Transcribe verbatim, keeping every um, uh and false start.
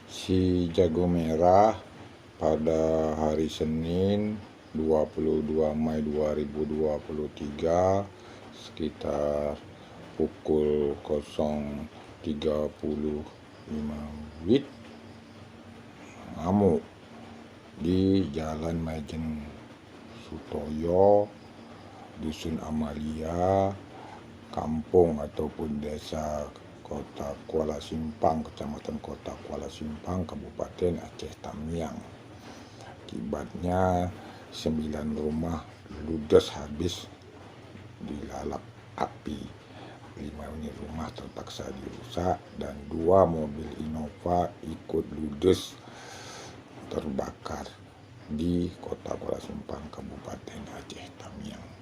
Si Jago Merah pada hari Senin, dua puluh dua Mei dua ribu dua puluh tiga, sekitar pukul kosong tiga puluh lima WIB, ngamuk di Jalan Majen Sutoyo, Dusun Amalia, kampung ataupun desa Kota Kuala Simpang, Kecamatan Kota Kuala Simpang, Kabupaten Aceh Tamiang. Akibatnya, sembilan rumah ludes habis dilalap api. Lima unit rumah terpaksa dirusak dan dua mobil Innova ikut ludes terbakar di Kota Kuala Simpang, Kabupaten Aceh Tamiang.